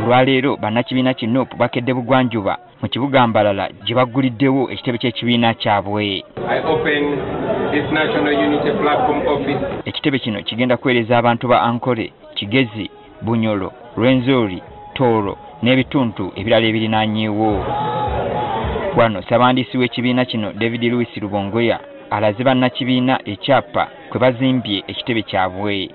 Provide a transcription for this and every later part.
Olwaleero bannakibiina ki NUP bakedde bugwanjuba mu kibuga Mbarara gye bagguliddewo ekitebe ky'ekibiina kyabwe. I open this National Unity Platform office. Ekitebe kino kigenda kuweereza abantu ba Ankole, Kigezi, Bunyoro, Rwenzori, Tooro n'ebitundu ebirala ebirinaanyeewo. Wano ssabandiisi w'ekibiina kino David Lewis Rubongoya alaze bannakibiina ekyapa kwe bazimbye ekitebe kyabwe.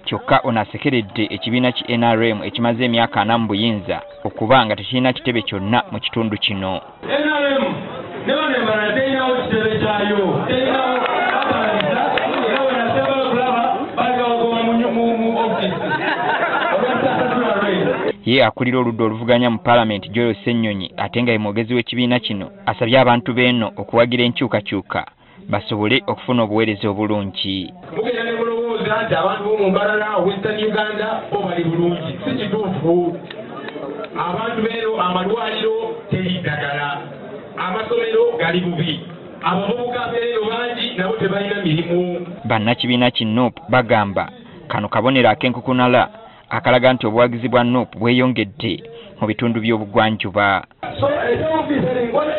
Kyokka ono asekeredde ekibiina ki NRM ekimaze emyaka 40 mu buyinza okuba nga tekirina kitebe kyonna mu kitundu kino. NRM ne bano Mbarara terinawo kitebe kyayo, terinawo bapangisa, era bwe nasembayo okulaba baali babagoba mu ofiisi olw'obutasasula rent. Ye akulira oludda oluvuganya mu paalamenti Joel Ssenyonyi ate nga ye mwogezi w'ekibiina kino asabye abantu b'eno okuwagira enkyukakyuka basobole okufuna obuweereza obulungi. Mugenda ne mulowooza nti abantu b'omu Mbarara, Western Uganda bo bali bulungi, si kituufu. Abantu b'eno amalwaliro teri ddagala, amasomero gali bubi, abavubuka b'eno bangi nabo tebalina mirimu. Bannakibiina ki NUP bagamba kano kabonero ak'enkukunala akalaga nti obuwagizi bwa NUP bweyongedde mu bitundu by'obugwanjuba. So ekyofiisi erinkole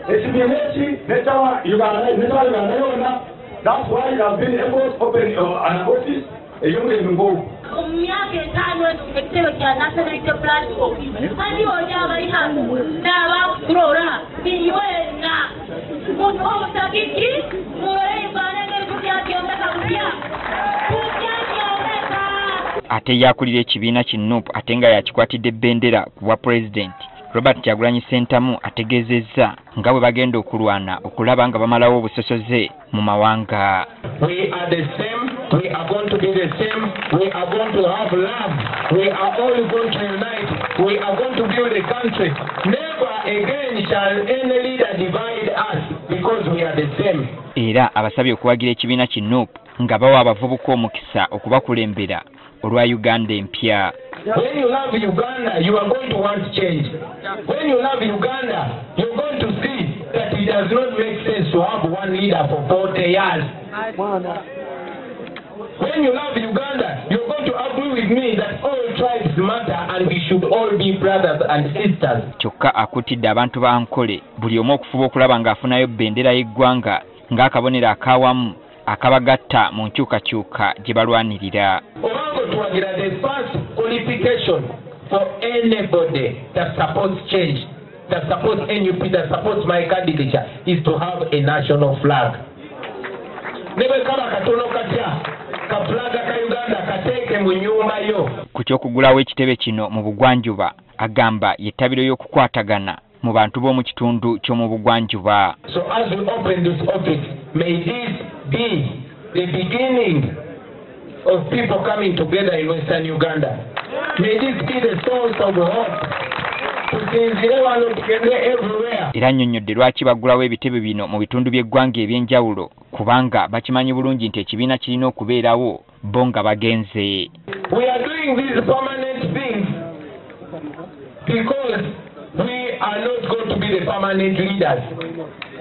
ekibiina eki nekyawa Uganda yonna. That's why it has been able to open an office ey'omulembe ng'ogwo. Mu myaka 5 ekitebe kya National Unity Platform haliwo abali hano n'abakulora biriwena muntu omusagiki mulole Uganda engeri tukyakyomeka butya tukyakyomeka. Ate yakulira ekibiina ki NUP ate nga yakikwatidde bendera ku bwa pulezidenti Robert Kyagulanyi Ssentamu ategeezezza nga bwe bagenda okulwana okulaba nga bamalawo obusosoze mu mawanga. We are the same, we are going to be the same, we are going to have love, we are all going to unite, we are going to build a country. Never again shall any leader divide us because we are the same. Era abasabye okuwagira ekibiina ki NUP nga bawa abavubuka omukisa okubakulembera olwa Uganda empya. When you love Uganda, you are going to want change. When you love Uganda, you're going to see that it does not make sense to have one leader for 40 years. When you love Uganda, you're going to agree with me that all tribes matter and we should all be brothers and sisters. Kyokka akutidde abantu ba Ankole buli omu okufuba okulaba ng'afunayo bendera y'eggwanga ng'akabonero akawamu akabagatta mu nkyukakyuka gye balwanirira. Obanga tuwagira the first qualification for anybody that supports change, that supports NUP, that supports my candidature is to have a national flag. Ne bwe kaba katono katya, ka flag ka Uganda kateeke mu nnyumba yo. Ku ky'okugulawo ekitebe kino mu bugwanjuba agamba yettabiro y'okukwatagana mu bantu b'omu kitundu ky'omu bugwanjuba. So as we open this office, may this be the beginning of people coming together in Western Uganda. May this be the source of hope. Tusinzire wano tugende everywhere. Era annyonnyodde lwaki baggulawo ebitebe bino mu bitundu by'eggwanga eby'enjawulo kubanga bakimanyi bulungi nti ekibiina kirina okubeerawo bo nga bagenze. We are doing these permanent things because we are not going to be the permanent leaders.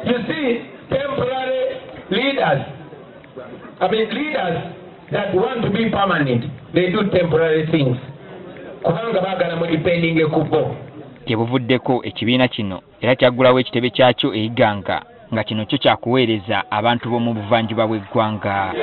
You see, temporary leaders, I mean leaders that want to be permanent, they do temporary things. Kubanga baagala mu depending ku bo. Gye buvuddeko ekibiina kino era kyaggulawo ekitebe kyakyo e Iganga nga kino kyo kyakuweereza abantu b'omu buvanjuba bw'eggwanga.